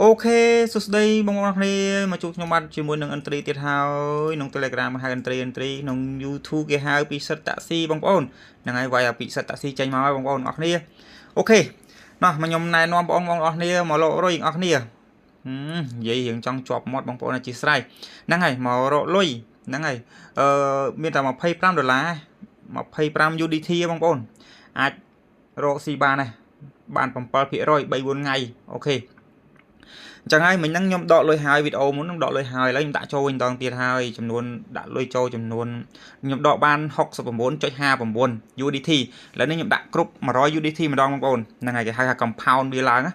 OK សួស្តីបងប្អូនគ្នាមកជួបខ្ញុំបាទជាមួយនឹង entry ទៀតហើយក្នុង Telegram ហៅ entry entry ក្នុង YouTube គេហៅពិសិដ្ឋតាក់ស៊ីបងប្អូនហ្នឹងហើយវាយពិសិដ្ឋតាក់ស៊ីចេញមកហើយបងប្អូនអរគ្នា OK ណោះមកខ្ញុំណែនាំបងប្អូនអរគ្នាមករករលុយអរគ្នានិយាយរៀងចង់ជាប់មាត់បងប្អូនអធិស្ឋានហ្នឹងហើយមករកលុយហ្នឹងហើយអឺមានតែ25ដុល្លារ25 USDT បងប្អូនអាចរកស៊ីបានដែរបាន7% 3 4ថ្ងៃ OK អញ្ចឹងហើយមិញហ្នឹងខ្ញុំដកលុយហើយវីដេអូមុនខ្ញុំដកលុយហើយឥឡូវខ្ញុំដាក់ចូលវិញម្ដងទៀតហើយចំនួនដាក់លុយចូលចំនួនខ្ញុំដកបាន69.59 USDT ឥឡូវនេះខ្ញុំដាក់គ្រប់100 USDT ម្ដងបងប្អូនហ្នឹងហើយគេហៅថា compound វាឡើងណា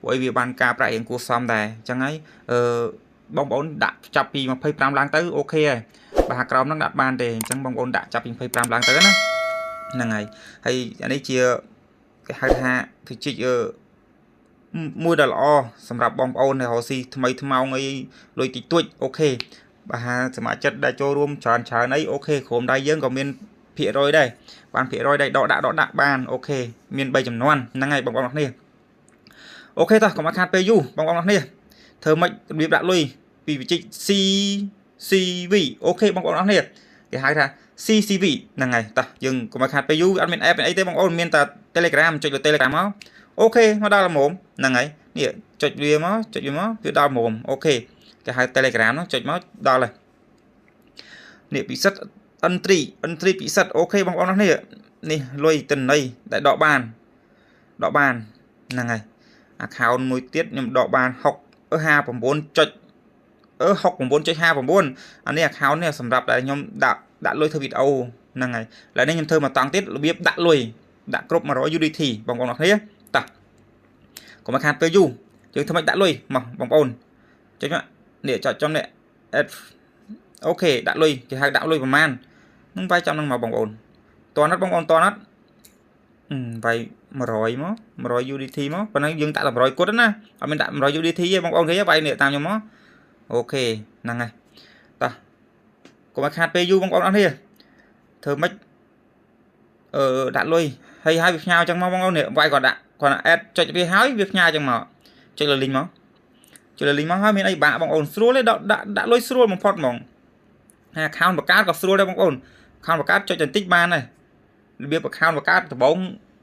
ព្រោះអីវាបានការប្រាក់រៀងគួរសមដែរអញ្ចឹងហើយអឺបងប្អូនដាក់ចាប់ពី25ឡើងទៅ OK ហើយបើក្រោមហ្នឹងដាក់បានទេអញ្ចឹងបងប្អូនដាក់ចាប់ពី25ឡើងទៅណាហ្នឹងហើយហើយអានេះជាគេហៅថាវិជិកមួយដ៏ល្អសម្រាប់បងប្អូនដែលរកស៊ីថ្មីថ្មោងអីលុយតិចតួច OK បើហាសមាជិកដែលចូលរួមច្រើនច្រើនអី OK ក្រុមដៃយើងក៏មានភាគរយដែរបានភាគរយដែរដកដាក់ដកដាក់បាន OK មាន3ចំនួនហ្នឹងហើយបងប្អូនគ្នា OK តោះកុំឲ្យខាតពេលយូរបងប្អូនគ្នាធ្វើម៉េចរបៀបដាក់លុយពីវិជិក CCV OK បងប្អូនគ្នាគេហៅថា CCV ហ្នឹងហើយតោះយើងកុំឲ្យខាតពេលយូរអត់មាន app អីទេបងប្អូនមានតែ Telegram ចុចលើ Telegram មក OK មកដល់ល្មមហ្នឹងហើយនេះចុចវាមកចុចវាមកវាដល់ល្មម OK គេហៅ Telegram នោះចុចមកដល់ហើយនេះពិសិដ្ឋ entry entry ពិសិដ្ឋ OK បងប្អូននេះនេះលុយតិន័យដែលដកបានដកបានហ្នឹងហើយ account មួយទៀតខ្ញុំដកបាន6 59ចុចអឺ69.59អានេះ account នេះសម្រាប់ដែលខ្ញុំដាក់ដាក់លុយធ្វើវីដេអូហ្នឹងហើយឥឡូវនេះខ្ញុំធ្វើមកតង់ទៀតរបៀបដាក់លុយដាក់គ្រប់100 USDT បងប្អូនអរគ្នាតោះកុំឲ្យខាតពេលយូរយើងធ្វើម៉េចដាក់លុយមកបងប្អូនចុចមកនេះចុចចំនេះ add OK ដាក់លុយគេហៅដាក់លុយប្រហែលនឹងវាយចំនឹងមកបងប្អូនតន់អត់បងប្អូនតន់អត់វាយ100មក100 USDT មកប៉ុន្តែយើងដាក់តែ100គត់ណាអត់មានដាក់100 USDT ទេបងប្អូនគេវាយនេះតាមខ្ញុំមក OK ហ្នឹងហើយតោះកុំឲ្យខាតពេលយូរបងប្អូនអរគ្នាធ្វើម៉េចអឺដាក់លុយហើយហើយវាផ្ញើចឹងមកបងប្អូននេះវាយគាត់ដាក់គាត់ add ចុចវាហើយវាផ្ញើចឹងមកចុចលើ link មកចុចលើ link មកហើយមានអីបាក់បងប្អូនស្រួលទេដាក់ដាក់លុយស្រួលបំផុតហ្មងហើយ account បង្កើតក៏ស្រួលដែរបងប្អូន account បង្កើតចុចបន្តិចបានដែររបៀប account បង្កើតដំបូង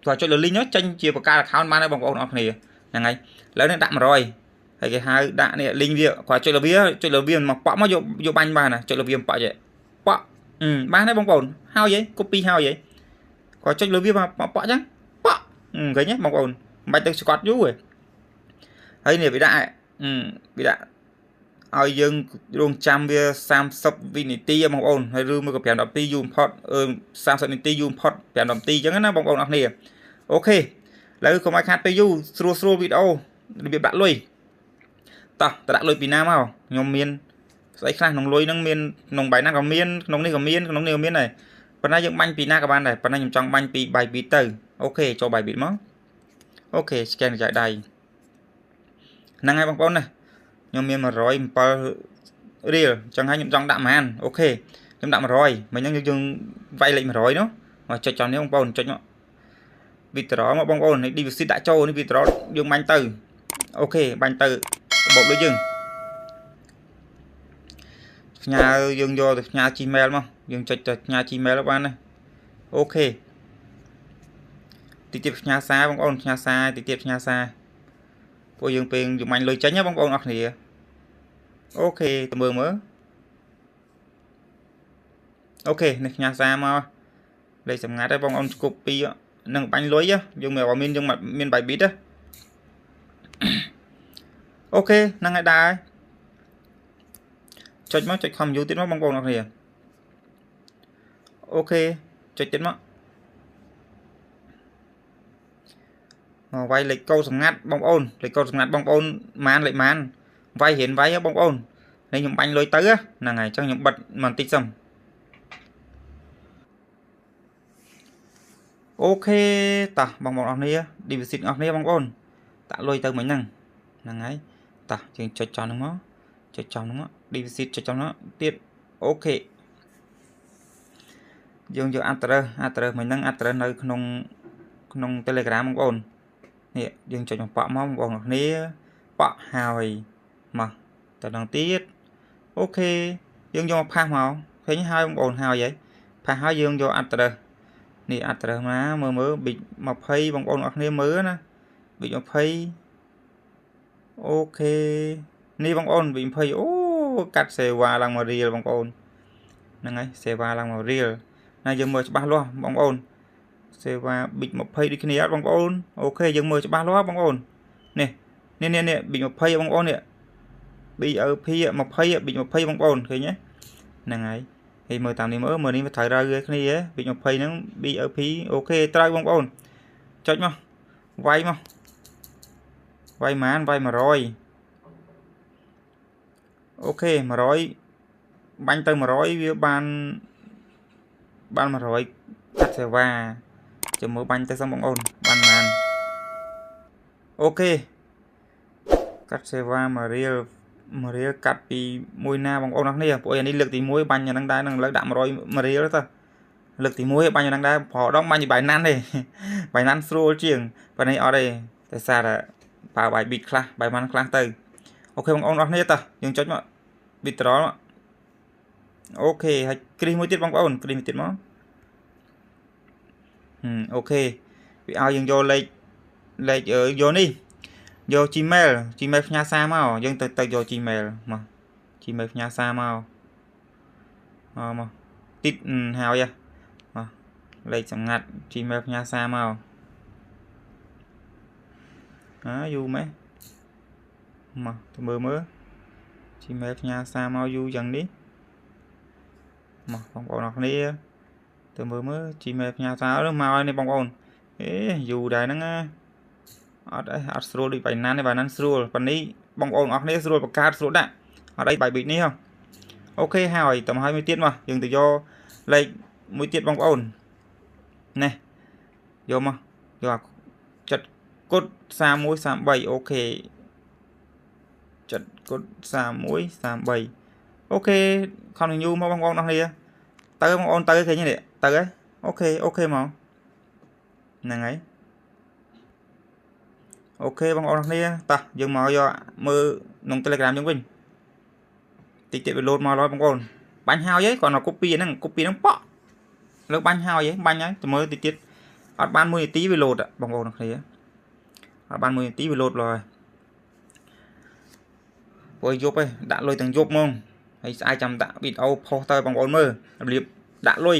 គាត់ចុចលើ link នោះចេញជាបង្កើត account បានដែរបងប្អូនអរគ្នាហ្នឹងហើយឥឡូវនេះដាក់100ហើយគេហៅដាក់នេះ link វាគាត់ចុចលើវាចុចលើវាមកប៉ក់មកយកយកបាញ់បានណាចុចលើវាប៉ក់ចេះប៉ក់បានដែរបងប្អូនហើយហី copy ហើយហីគាត់ចុចលើវាមកប៉ក់ចឹងប៉ក់ឃើញទេបងប្អូនមិនបាច់ទៅស្កត់យូរទេហើយនេះវាដាក់វាដាក់ឲ្យយើងរងចាំវា30វិនាទីបងប្អូនហើយឬមួយក៏5នាទីយូរបំផុត30នាទីយូរបំផុត5នាទីអញ្ចឹងណាបងប្អូនអរគ្នា OK ឥឡូវកុំឲ្យខាតពេលយូរស្រួលស្រួលវីដេអូរបៀបដាក់លុយតោះតដាក់លុយពីណាមកខ្ញុំមានស្អីខ្លះក្នុងលុយហ្នឹងមានក្នុងបៃណាក៏មានក្នុងនេះក៏មានក្នុងនេះក៏មានដែរប៉ុន្តែយើងបាញ់ពីណាក៏បានដែរប៉ុន្តែខ្ញុំចង់បាញ់ពី Bybit ទៅ OK ចូល Bybit មក OK scan ចែកដៃហ្នឹងហើយបងប្អូនណាខ្ញុំមាន107រៀលអញ្ចឹងហើយខ្ញុំចង់ដាក់ប៉ុន្មាន OK ខ្ញុំដាក់100មិញហ្នឹងយើងវាយលេខ100នោះមកចុចចំនេះបងប្អូនចុចមក withdraw មកបងប្អូននេះ deposit ដាក់ចូលនេះ withdraw យើងបាញ់ទៅ OK បាញ់ទៅរបបដូចយើងផ្ញើយើងយកទៅផ្ញើ Gmail មកយើងចុចទៅផ្ញើ Gmail បានណា OK តិចទៀតផ្ញើសារបងប្អូនផ្ញើសារតិចទៀតផ្ញើសារពួកយើងពេលយើងបាញ់លុយចេញណាបងប្អូនអរគ្នា OK ទៅមើលមើល OK នេះផ្ញើសារមកលេខសម្ងាត់ហើយបងប្អូន copy នឹងបាញ់លុយយើងមិនមានយើងមាន Bybit ទេ OK ហ្នឹងហើយដែរចុចមកចុច continue ទៀតមកបងប្អូនអរគ្នា OK ចុចទៀតមកមកវាយលេខកូដសម្ងាត់បងប្អូនលេខកូដសម្ងាត់បងប្អូនម៉ានលេខម៉ានវាយរៀនវាយបងប្អូននេះខ្ញុំបាញ់លុយទៅហ្នឹងហើយអញ្ចឹងខ្ញុំបិទបន្តិចសិន OK តោះបងប្អូនអរគ្នា deposit អរគ្នាបងប្អូនដាក់លុយទៅមិញហ្នឹងហ្នឹងហើយតោះយើងចុចចំហ្នឹងមកចុចចំហ្នឹងមក deposit ចុចចំហ្នឹងទៀត OK យើងយក address address មិញហ្នឹង address នៅក្នុងក្នុង Telegram បងប្អូននេះយើងចុចមកប៉ក់មកបងប្អូនអរគ្នា ប៉ក់ហើយមកតដល់ទៀត OK យើងយកមក paste មកឃើញហើយបងប្អូនហើយហើយ paste ហើយយើងយក address នេះ address មកមើលមើល BEP 20បងប្អូនអរគ្នាមើលណា BEP 20 OK នេះបងប្អូន BEP 20អូកាត់សេវាឡើងមករៀលបងប្អូនហ្នឹងហើយសេវាឡើងមករៀលណាយើងមើលច្បាស់លាស់បងប្អូនសេវា BEP 20ដូចគ្នាអត់បងប្អូន OK យើងមើលច្បាស់លាស់បងប្អូននេះនេះនេះនេះ BEP 20បងប្អូននេះ BOP 20 BEP 20បងប្អូនឃើញទេហ្នឹងហើយហើយមើលតាមនេះមើលមើលនេះវាត្រូវត្រូវគ្នា BEP 20ហ្នឹង BOP OK ត្រូវបងប្អូនចុចមកវាយមកវាយម៉ានវាយ100 OK 100បាញ់ទៅ100វាបានបាន100កាត់សេវាចាំមើលបាញ់ទៅសិនបងប្អូនបានម៉ាន OK កាត់សេវា1រៀល1រៀលកាត់ពីមួយណាបងប្អូនអរគ្នាព្រោះអានេះលើកទី1បាញ់អាហ្នឹងដែរនឹងលើកដាក់100 1រៀលទៅលើកទី1បាញ់អាហ្នឹងដែរព្រោះដងបាញ់ពីបាយណាន់ទេបាយណាន់ស្រួលជាងប៉ុន្តែអត់ទេតែសារតែបើបាយប៊ីតខ្លះបាយម៉ាន់ខ្លះទៅ OK បងប្អូនអរគ្នាតោះយើងចុចមក withdraw OK ហើយគ្រីសមួយទៀតបងប្អូនគ្រីសមួយទៀតមក OK វាឲ្យយើងយកលេខលេខយកនេះយក Gmail Gmail ផ្ញើសារមកយើងទៅទៅយក Gmail មក Gmail ផ្ញើសារមកអមកតិចហើយមកលេខសម្ងាត់ Gmail ផ្ញើសារមកអើយូរម៉េះមកទៅមើលមើល Gmail ផ្ញើសារមកយូរយ៉ាងនេះមកបងប្អូនអរគ្នាទៅមើលមើល Gmail ផ្ញើសារមកហើយនេះបងប្អូនអេយូរដែរហ្នឹងណាអត់អីអត់ស្រួលដូចបៃណានទេបៃណានស្រួលប៉ុន្នេះបងប្អូនអរគ្នាស្រួលបង្កើតស្រួលដាក់អត់អីបាយប៊ីតនេះហ៎ OK ហើយតើមកហើយមួយទៀតមកយើងទៅយកលេខមួយទៀតបងប្អូននេះយកមកយកចិត្តគុត31 33 OK ចិត្តគុត31 33 OK continue មកបងប្អូនអរគ្នាទៅបងប្អូនទៅឃើញនេះទៅហ៎ OK OK មកហ្នឹងហើយ OK បងប្អូនគ្នាតោះយើងមកយកមើលក្នុង Telegram យើងវិញតិចទៀតវាលោតមកហើយបងប្អូនបាញ់ហើយគ្រាន់តែ copy ហ្នឹង copy ហ្នឹងប៉ក់លើបាញ់ហើយបាញ់ហើយទៅមើលតិចទៀតអត់បាន1នាទីវាលោតបងប្អូនគ្នាអត់បាន1នាទីវាលោតឡើយព្រោះយប់ឯងដាក់លុយទាំងយប់ហ្មងហើយស្អែកចាំដាក់វីដេអូផុសទៅបងប្អូនមើលរបៀបដាក់លុយ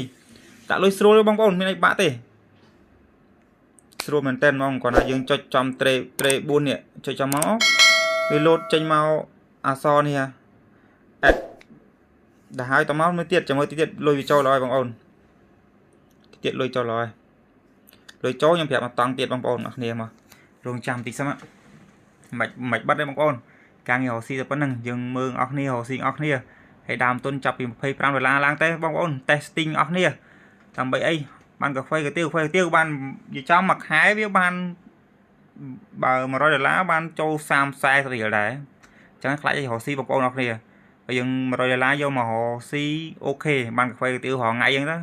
ដាក់លុយស្រួលបងប្អូនមានអីបាក់ទេស្រួលមែនតើហ្មងគ្រាន់តែយើងចុចចំត្រេត្រេ4នេះចុចចំមកវាលោតចេញមកអក្សរនេះអេតដល់ហើយតមកមួយទៀតចាំមើលតិចទៀតលុយវាចូលហើយបងប្អូនតិចទៀតលុយចូលហើយលុយចូលខ្ញុំប្រាប់មកតង់ទៀតបងប្អូនអរគ្នាមករងចាំតិចសិនមិនមិនបាត់ទេបងប្អូនការងាររកស៊ីតែប៉ុណ្្នឹងយើងមើលអស់គ្នារកស៊ីអស់គ្នាហើយដើមទុនចាប់ពី25ដុល្លារឡើងទេបងប្អូន testing អស់គ្នាដើម្បីអីបានកាហ្វេកាទៀវកាហ្វេកាទៀវបាននិយាយចំមួយខែវាបានបើ100ដុល្លារបានចូល30 40រៀលដែរអញ្ចឹងខ្លាចឲ្យរកស៊ីបងប្អូនអរគ្នាហើយយើង100ដុល្លារយកមករកស៊ី OK បានកាហ្វេកាទៀវរាល់ថ្ងៃអញ្ចឹងទៅ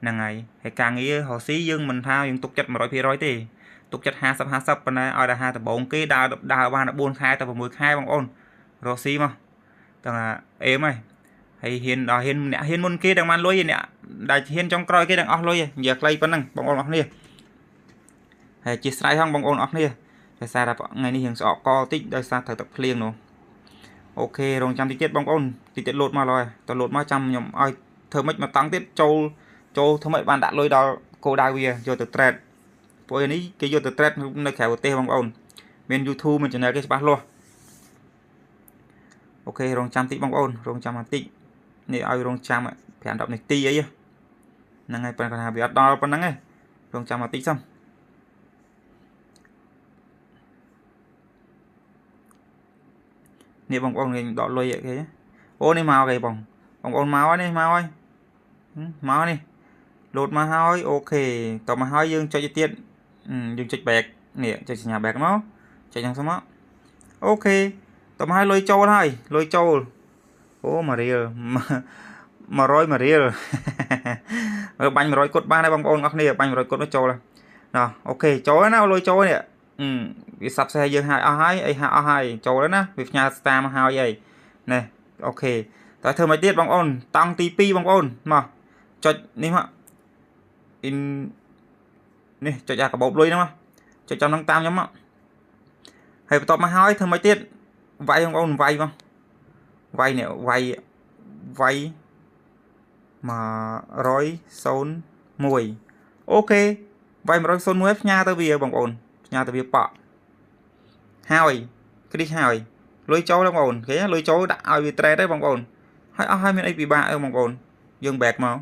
ហ្នឹងហើយហើយការងាររកស៊ីយើងមិនថាយើងទុកចិត្ត100%ទេទុកចិត្ត50 50ប៉ុន្តែឲ្យដល់50ដំបូងគេដើរដើរបាន4ខែទៅ6ខែបងប្អូនរកស៊ីមកទាំងអេមហើយហើយហ៊ានដល់ហ៊ានអ្នកហ៊ានមុនគេទាំងបានលុយអ្នកដែលហ៊ានចុងក្រោយគេទាំងអស់លុយនិយាយខ្លីប៉ុណ្ណឹងបងប្អូនអរគ្នាហើយជាស្រ័យហងបងប្អូនអរគ្នាដោយសារតែថ្ងៃនេះរៀងស្អកកតិចដោយសារត្រូវទឹកភ្លៀងនោះ OK រងចាំតិចទៀតបងប្អូនតិចទៀតលោតមកឡើយតលោតមកចាំខ្ញុំឲ្យធ្វើម៉េចមកតង់ទៀតចូលចូលធ្វើម៉េចបានដាក់លុយដល់គោលដៅវាយកទៅ trade ព្រោះនេះគេយកទៅ trade នៅក្រៅប្រទេសបងប្អូនមាន YouTube មាន channel គេច្បាស់លាស់ OK រងចាំតិចបងប្អូនរងចាំបន្តិចនេះឲ្យរងចាំ5 10នាទីអីហ្នឹងហើយប៉ុន្តែថាវាអត់ដល់ប៉ុណ្្នឹងទេរងចាំបន្តិចសិននេះបងប្អូនគេដកលុយគេអូនេះមកគេបងបងប្អូនមកហើយនេះមកហើយមកនេះលោតមកហើយ OK តមកហើយយើងចុចទៀតយើងចុច back នេះចុចសញ្ញា back មកចុចហ្នឹងសិនមក OK តមកហើយលុយចូលហើយលុយចូលអូ1រៀល100 1រៀលមើលបាញ់100គុតបានហើយបងប្អូនអរគ្នាបាញ់100គុតនោះចូលណោះ OK ចូលណាលុយចូលនេះ វា success យើងហើយអស់ហើយអីហាអស់ហើយចូលហើយណាវាផ្ញើ star មកហើយអីនេះ OK តើធ្វើមកទៀតបងប្អូនតង់ទី2បងប្អូនមកចុចនេះមក in នេះចុចអាកាបូបលុយហ្នឹងមកចុចចំហ្នឹងតាមខ្ញុំមកហើយបន្ទាប់មកហើយធ្វើមកទៀតវាយបងប្អូនវាយមកវាយនេះវាយវាយ101 OK វាយ101ផ្ញើទៅវាបងប្អូនផ្ញើទៅវាប៉ក់ហើយគ្រីសហើយលុយចូលបងប្អូនគេលុយចូលដាក់ឲ្យវា trade ទេបងប្អូនហើយអស់ហើយមានអីពិបាកអីបងប្អូនយើង back មក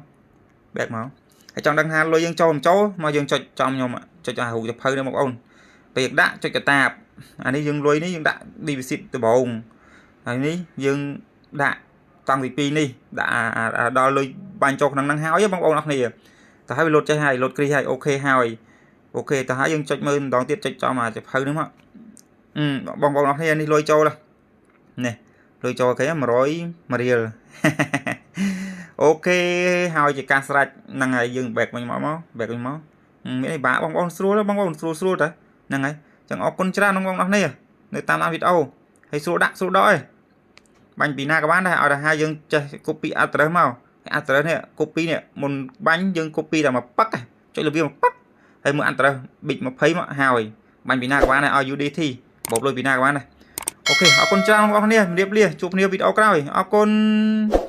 back មកហើយចង់ដឹងថាលុយយើងចូលមិនចូលមកយើងចុចចំខ្ញុំចុចអារូបសភៅនេះបងប្អូនពេលដាក់ចុចកតាបអានេះយើងលុយនេះយើងដាក់ deposit ដំបូងហើយនេះយើងដាក់តង់ទី2នេះដាក់ដល់លុយបាញ់ចូលក្នុងហ្នឹងហើយបងប្អូនអរគ្នាតើហើយវាលោតចេះហើយលោតគ្រីហើយ OK ហើយ OK តើហើយយើងចុចមើលម្ដងទៀតចុចចំអាសភៅហ្នឹងមកបងប្អូនអរគ្នានេះលុយចូលនេះលុយចូលគេ100រៀល OK ហើយជាការស្រេចហ្នឹងហើយយើង back វិញមកមក back វិញមកមានអីបាក់បងប្អូនស្រួលបងប្អូនស្រួលស្រួលតាហ្នឹងហើយចឹងអរគុណច្រើនបងប្អូនអរគ្នានៅតាមដានវីដេអូហើយស្រួលដាក់ស្រួលដកឯងបាញ់ពីណាក៏បានដែរឲ្យតែថាយើងចេះ copy address មក address នេះ copy នេះមុនបាញ់យើង copy តែមួយប៉ឹកចុចលើវាមួយប៉ឹកហើយមើល address BEP 20មកហើយបាញ់ពីណាក៏បានដែរឲ្យ USDT បូកលុយពីណាក៏បានដែរ OK អរគុណច្រើនបងប្អូនគ្នាជម្រាបលាជួបគ្នាវីដេអូក្រោយអរគុណ។